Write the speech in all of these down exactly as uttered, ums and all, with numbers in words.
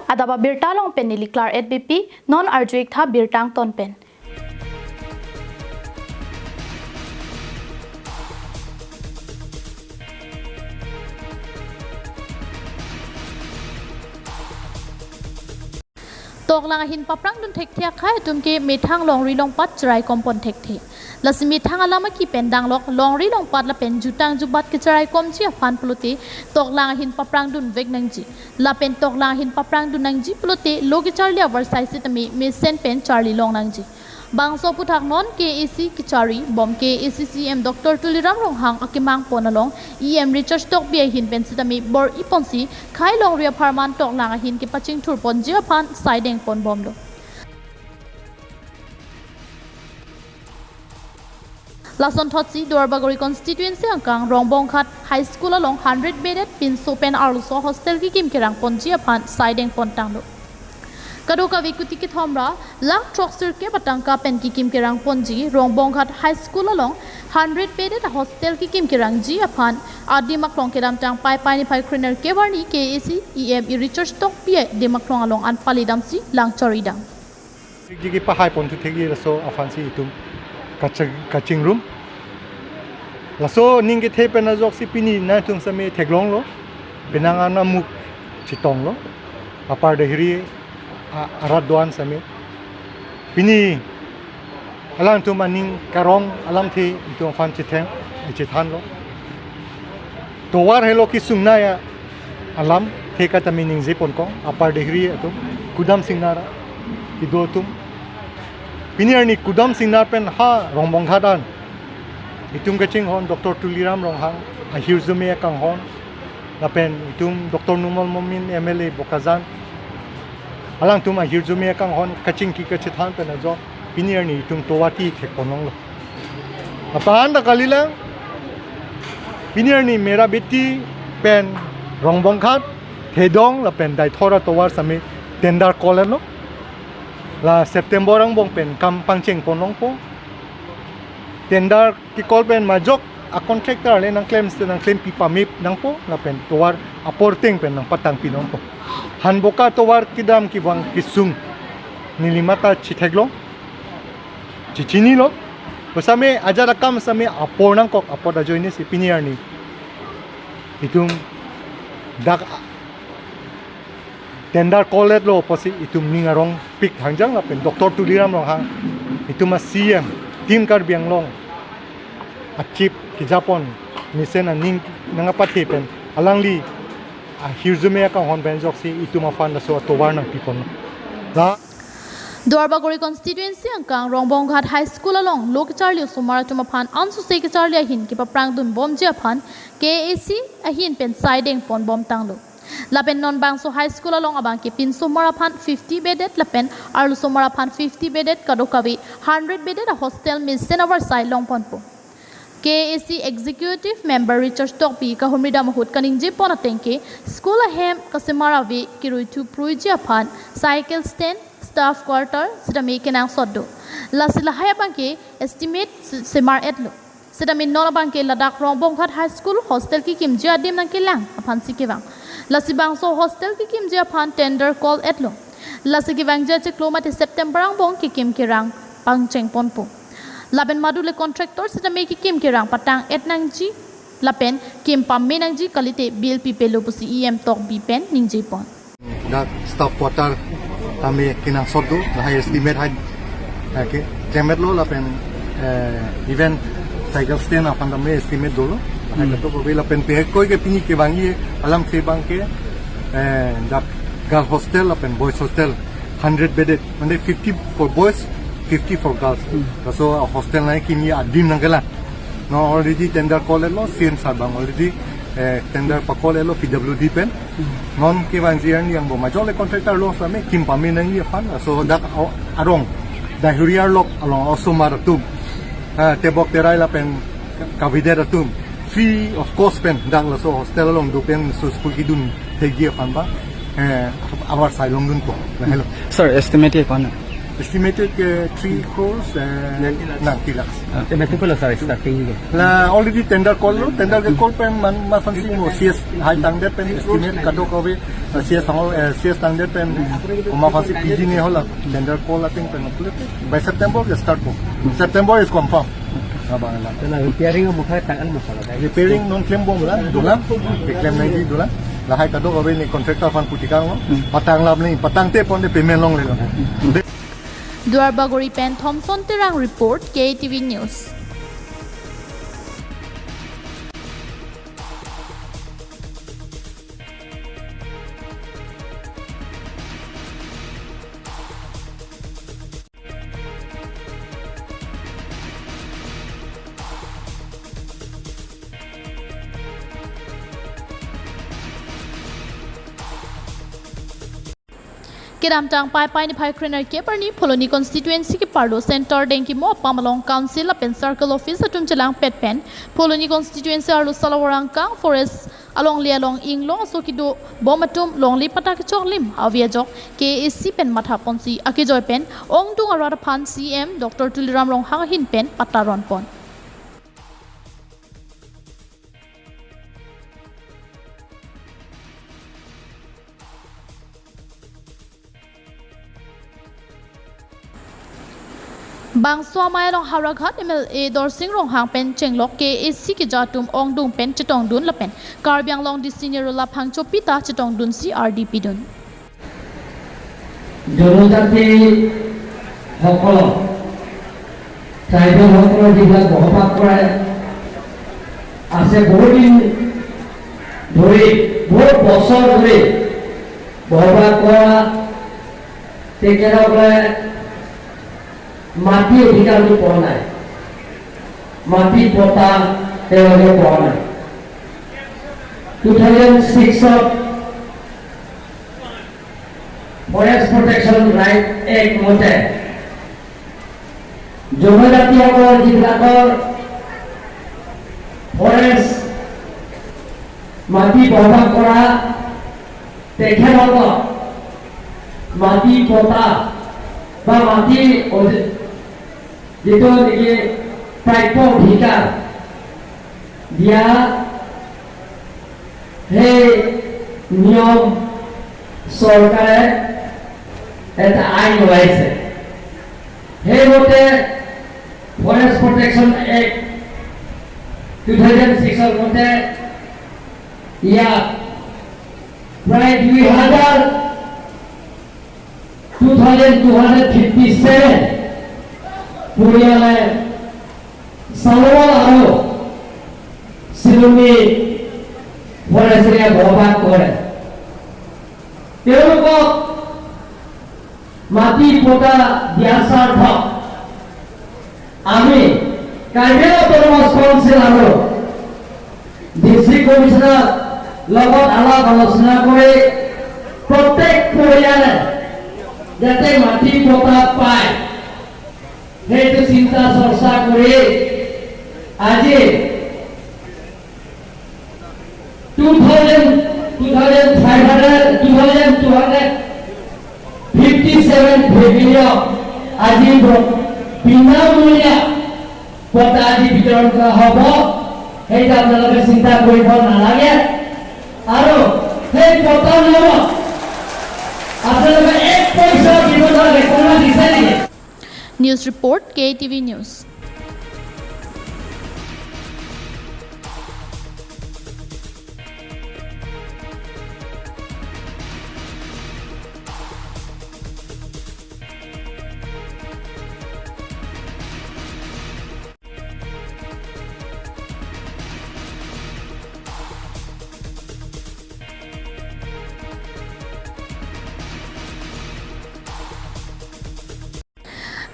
Adap abirta along pen neli Claret Beypi, non arju-ik tha birta angton pen. Toklang ahin paprangdun thekthe akhei atum ke methang longri longpat cherai kompon thekthe. Lasi methang alam aki pen danglok longri longpat lapen jutang jubat kecherai komji aphan pulote toklang ahin paprangdun vek nangji. Lapen toklang ahin paprangdun nangji pulote lo kecharli avarsai sitame mesen pen charli long nangji. Bangso aphuthak non K A A C kechari bom K A A C C E M Doctor Tuliram Ronghang akemang pon along E M Richard Tokbi ahin pen sitame bor-i ponsi khei longri apharman toklang ahin kepachingthur ponji aphan saideng pon bomlo. Lason thotsi Duarbagori constituency angkang Rongbonghat High School along hundred bedded pinso pen arloso hostel kekim kerang ponji aphan saideng pon tanglo. Kadokave kuti kethom ra lakh throksirkep atangka pen kekim kerang ponji Rongbonghat High School along hundred bedded hostel kekim kerangji aphan adim aklong kedamtang Paipai niphai krenerkep arni K A A C E M Richard Tokbi adim aklong along an pali damsi lang chori dam. Jigi pahai pon thu thegi laso aphansi itum kaching, kachingrum. Laso ning kethe pen ajoksi pini nangtum sitame theklonglo. Penang an amuk chetonglo. Apar Dehri a-, arat do-an sitame. Pini alangtum aning karong alamthe itum aphan chetheng, chethanlo. Tovar helo kesung nangji alamthe kata meaning je pon kong, Apar Dehri atum, kudam singnar kedo atum. Pini arni kudam singnar pen ha Rongbonghat an itum kachinghon Doctor Tuliram Ronghang ahirjume akanghon, lapen itum Doctor Numal Momin M L A Bokajan, alangtum ahirjume akanghon kachingki kachethan pen ajo pini arni itum tovar ti thek pon longlo. Aphan ta kalilang, pini arni Mera Beti pen Rongbonghat, Thedong lapen Deithor atovar sitame tender call lo. La September angbong pen kam pangcheng pon longpo. Tender ke-call pen majok a-contractor le nangklem site nangklempi pame nangpo lapen tovar apor ateng pen nangpatangpi nangpo. Hanboka tovar kedam kevang kesung neli mata chetheklong, chechinilo. Sitame ajat akam sitame apor nangkok apot ajoinesi pini arni itum dak tender call-etlo pusi itum ning arongpik hangjang lapen Doctor Tuliram Ronghang itum a-C E M, Team Karbi Anglong a-chief kejapon mesen aning nangkapathe pen alangli ahirjume akanghon pen ajoksi itum aphan laso atovar nangpi pon. La Duarbagori constituency angkang Rongbonghat High School along lo kecharli osomar atum aphan ansose kecharli ahin kepaprangdun bomji aphan K A A C ahin pen saideng pon bom tanglo. Lapen non bangso high school along abangke pinsomar aphan fifty bedded lapen arlosomar aphan fifty bedded, kadokave hundred bedded a-hostel mesen avarsai long ponpo. K A A C Executive Member Richard Tokbi kahumri dam ahut kaningje pon ateng ke school ahem kasemar ave kerui thu pruiji aphan cycle stand, staff quarter sitame kenangsot do. Lasi lahai abangke estimate se-, semar-etlo. Sitame non abangke ladak Rongbonghat High School hostel kekimji adim nangkelang aphansi kevang. Lasi bangso hostel kekimji aphan tender call-etlo. Lasi kevangji achiklo mate September angbong kekim kerang pangcheng ponpo. Lapen madu le contractor sitame kekim kerang patang-et nangji lapen kim pame nangji kalite bill pipelo pusi E M Tokbi pen ningje pon. Dak staff quarter tame kenangsot do, lahai estimate hai, eh, ke, kemetlo lapen, eh, even cycle stand aphan tame estimate dolo. Lahai Hmm. ketok ave lapen pehekoi ke pini kevangji alamthe abangke, eh, dak girl hostel lapen boys hostel hundred bedded, mane fifty for boys, fifty for girls. Hmm. Laso hostel nangkimji adim nangkelang. Non already tender call-etlo, C M sir abang already, eh, tender pa-call-etlo P W D pen. Non kevangji arni angbong majok le contractor along sitame kim pame nangji aphan, laso dak a-, arong Dehri arlok along osomar atum, ah, tebok terai lapen kavedet atum free of cost pen dak laso hostel along do pen laso school kedun thekji aphan ba, eh, avarsai longdunpo. Lahelo. Sir, estimate ke ko-an? Estimated ke three crores and ninety lakhs. Ah, te betul kalau, sir, starting ke? La already tender call lo, tender ke call pen man ma fansi mo C S hai tangdet pen estimate kadokave, uh, C S tang, uh, C S tangdet pen ma fansi P G ne hola tender call ating pen. By September ke start po. September is confirm. Abang la. Tena repairing mo khai tang an mo sala. Repairing non klem bom la, dolang, klem nangji dolang. Lahai kadokave ne contractor aphan putikang lo. Patang lam ni, patangte pon de payment longle lo. Duarbagori pen Thomson Terang report, K T V News. Kedamtang Paipai niphai krenerkep arni Phuloni constituency keparlo Center Dengkimo apam along council lapen circle office atum chelangpet pen Phuloni constituency arlo Salawar angkang forest alongle along inglong aso kedo bom atum longle patta kechok lim avi ajok K A A C pen matha ponsi akejoi pen ongdung arat aphan C M Doctor Tuliram Ronghang ahin pen patta ron pon. Bangso amei along Howraghat M L A Dorsing Ronghang pen chenglok K A A C keja atum ongdung pen chetongdun lapen Karbi Anglong D C Nirula Phangchopi ta chetongdunsi ardi pidun. জনজাতি সকলক, ট্ৰাইবেল সকলক যিবিলাক বসবাস কৰে, আছে, বহুত দিন ধৰি, বহুত বছৰ ধৰি বসবাস কৰা, তেখেতসকলে মাটি অধিকাৰটো পোৱা নাই, মাটি পট্টা তেওঁলোকে পোৱা নাই। টু থাউজেণ্ড ছিক্সত ফৰেষ্ট প্ৰটেকশ্যন ৰাইট এক্ট মতে জনজাতিসকলৰ যিবিলাকৰ ফৰেষ্ট মাটি বসবাস কৰা, তেখেতসকলক মাটি পট্টা বা মাটি অধি-, যিটো নেকি প্ৰাপ্য অধিকাৰ দিয়া, সেই নিয়ম চৰকাৰে এটা আইন ওলাইছে। সেইমতে forest protection act two thousand ছিক্সৰ মতে ইয়াত প্ৰায় দুই হাজাৰ, two thousand two hundred fifty seven পৰিয়ালে চালৱাল আৰু চিলনী ফৰেষ্ট এৰিয়া বসবাস কৰে। তেওঁলোকক মাটি পট্টা দিয়াৰ স্বাৰ্থত আমি কাৰ্বি আংলং অট'নমাছ কাউন্সিল আৰু ডিষ্ট্ৰিক্ট কমিছনাৰ লগত আলাপ আলোচনা কৰি প্ৰত্যেক পৰিয়ালে যাতে মাটি পট্টা পায়, সেইটো চিন্তা চৰ্চা কৰি আজি two thousand, two thousand five hundred, two thousand two hundred fifty seven ফেমিলিক আজি ব-, বিনামূলীয়া পট্টা আজি বিতৰণ কৰা হ'ব। সেইটো আপোনালোকে চিন্তা কৰিব নালাগে। আৰু সেই পট্টাৰ নামত আপোনালোকে এক পইচা দিব নালাগে। কোনোবা দিছে নেকি? News report, K T V News.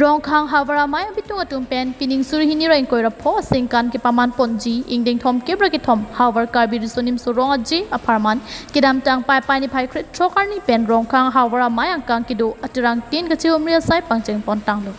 Rongkhang havar amei abitung atum pen pining suri hini ra ingkoi ra pho asengkan kepaman ponji, ingdeng thomkep ra kethom havar Karbi Riso Nimso Rong Aje apharman kedamtang Paipai niphai krethrok arni pen Rongkhang havar amei angkang kedo atirang tin kachihumri asai pangcheng pon tanglo.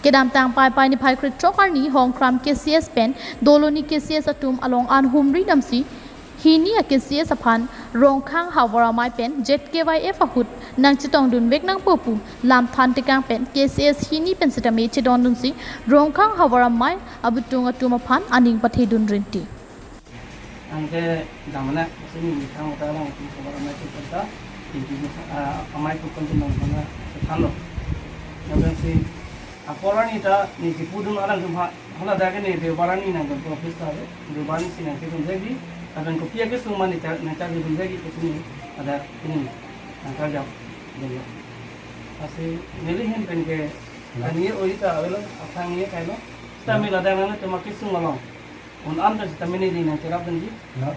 Kedamtang Paipai niphai krethrok arni Hongkram K C S pen Doloni K C S atum along an humri damsi hini a K C S aphan Rongkhang Havar Amei pen Z K Y F ahut nangchetongdunvek nangpo pu lam than tekang pen K C S hini pen sitame chedondunsi Rongkhang Havar Amei abutung atum aphan aning pathedun rinti. Anke damna sini methang uta lang itu sabar amei itu kanta, tinggi, ah, amei itu kanta nang mana thanlo. Yang penting si apor arni ta ne kipudun alang atum ha, hala dak ne Deobar arni nangdun office ta, Deobar arni si nangkedun jagi, lapen kopi akesung ma ne ta, nangkedun jagi kesung ne, ada ini nangkarjap dunlo. Lasi neli ahin pen ke, ani oi ta avelo, athang ye kailo. Sitame ladak nangtum akesung along un-an ta sitame neli nangcherapdunji. Ya.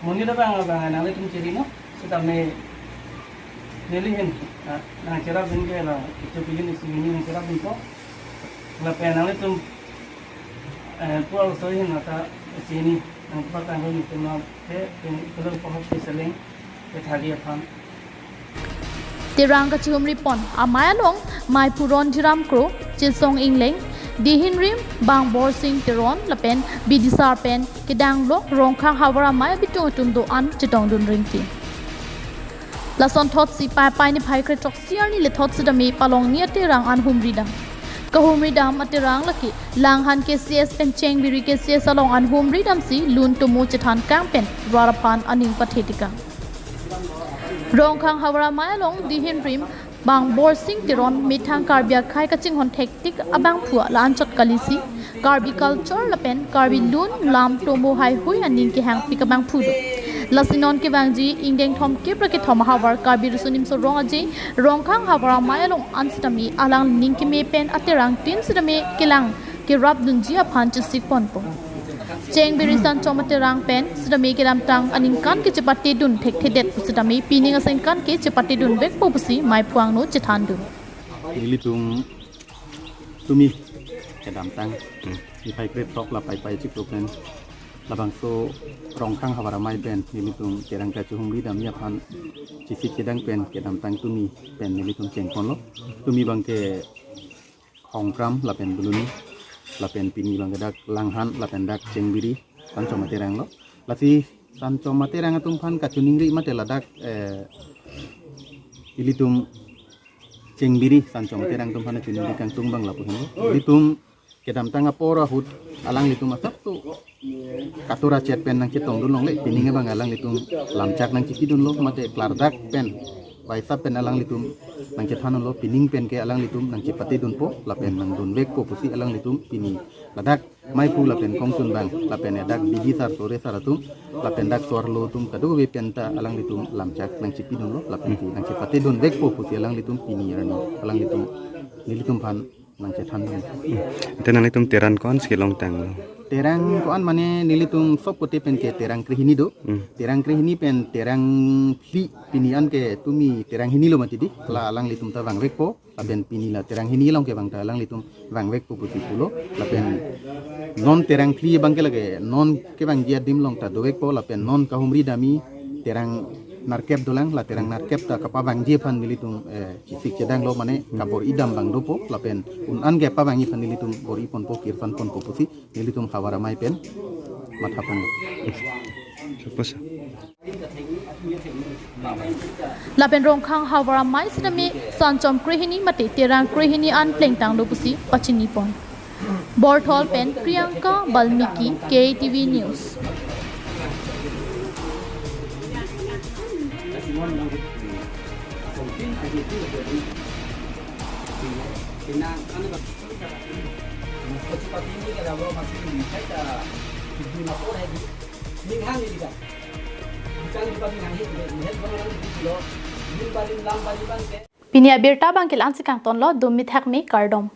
Monit abang abang nanglitum chiri non, sitame neli ahin, ah, nangcherapdun ke la, itu pigin isi ini nangcherapdunpo. Lapen nanglitum, eh, pual so ahin ata isi ini nangpatang lo nitum na ke, pen kalau pohok ke seling, ke thagi aphan. Terang kachihumri pon amei along Maiphu Ronjiram Kro, Chesong Engleng, Dihinrim Bangbor Sing Teron lapen Bidisar pen kedang lo Rongkhang Havar Amei abitung atum do-an chetongdun rinti. Lason thotsi Paipai niphai krethrok si arni le thot sitame palongni aterang an humri dam. Kahumri dam aterang lake Langhan K C S pen Chengbiri K C S along an humri damsi lun tomo chethan kang pen rat aphan aning pathe tekang. Rongkhang Havar Amei along Dihinrim Bangbor Sing Teron methang Karbi akhei kachinghon thektik abangphu la-anchot kalisi Karbi culture lapen Karbi lun lam tomo haihui aning kehangpik abangphu do. Lasi non kevangji ingdeng thomkep ra kethom ahavar Karbi Riso Nimso Rong Aje Rongkhang Havar Amei along an sitame alang ning keme pen aterang tin sitame kelang kerapdunji aphan chesik ponpo. Chengbiri Sanchom aterang pen sitame kedamtang aningkan ke chepatedun thekthedet sitame pining asengkan ke chepatedunvekpo pusi Maiphu angno chethandun. Nelitum tumi kedamtang, hmm, niphai krethrok la Paipai chiklo pen labangso Rongkhang Havar Amei pen nelitum terang kachihumri damji aphan chesik chedang pen kedamtang tumi pen nelitum chengponlo. Tumi abang ke Hongkram lapen Doloni, lapen pini abang ke dak Langhan lapen dak Chengbiri Sanchom aterang lo. Lasi Sanchom aterang atum aphan kachiningri mate ladak, eh, ilitum Chengbiri Sanchom aterang atum aphan chiningri kangtung abang lapu henlo. Ilitum kedamtang apor ahut alanglitum asap tu katura chet pen nangchetongdun longle, pining abang alanglitum lamchak nangchipidunlo, mate klardak pen, baisap pen alanglitum nangchethandunlo, pining pen ke alanglitum nangchepatedunpo, lapen nangdunvekpo pusi alanglitum pini ladak Maiphu lapen kongchunbang, lapen dak Bidisar Soresar atum, lapen dak so-arlo atum kadokave pen ta alanglitum lamchak nangchipidunlo, lapen ke nangchepatedunvekpo pusi alanglitum pini arni alanglitum nelitum aphan nangchethandun. Ante nanglitum terang ko-an si longtanglo? Terang ko-an mane nelitum sop kote pen ke terang krehini do. Hmm. Terang krehini pen terang phli pini an ke tumi terang hini lo mati di. La alanglitum ta vangvekpo. Lapen pini la terang hini along ke abang ta alanglitum vangvekpo pusi pulo. Lapen non terang phli abang ke lake non kevangji adim along ta dovekpo. Lapen non kahumri damji terang nerkep dolang, la terang nerkep ta kapavangji aphan nelitum, eh, chesik chedanglo mane kabor-idam abang dopo, lapen un-an ke pavangji aphan nelitum bor-iponpo, kirsanponpo pusi nelitum Havar Amei pen mathaponlo. Suppose. Lapen Rongkhang Havar Amei sitame Sanchom krehini mate terang krehini an plengtanglo pusi pachinipon. Borthol pen Priyanka Balmiki, K T V News. Pini abirta abang ke la-ansi kangtonlo, dum mithak me kardom.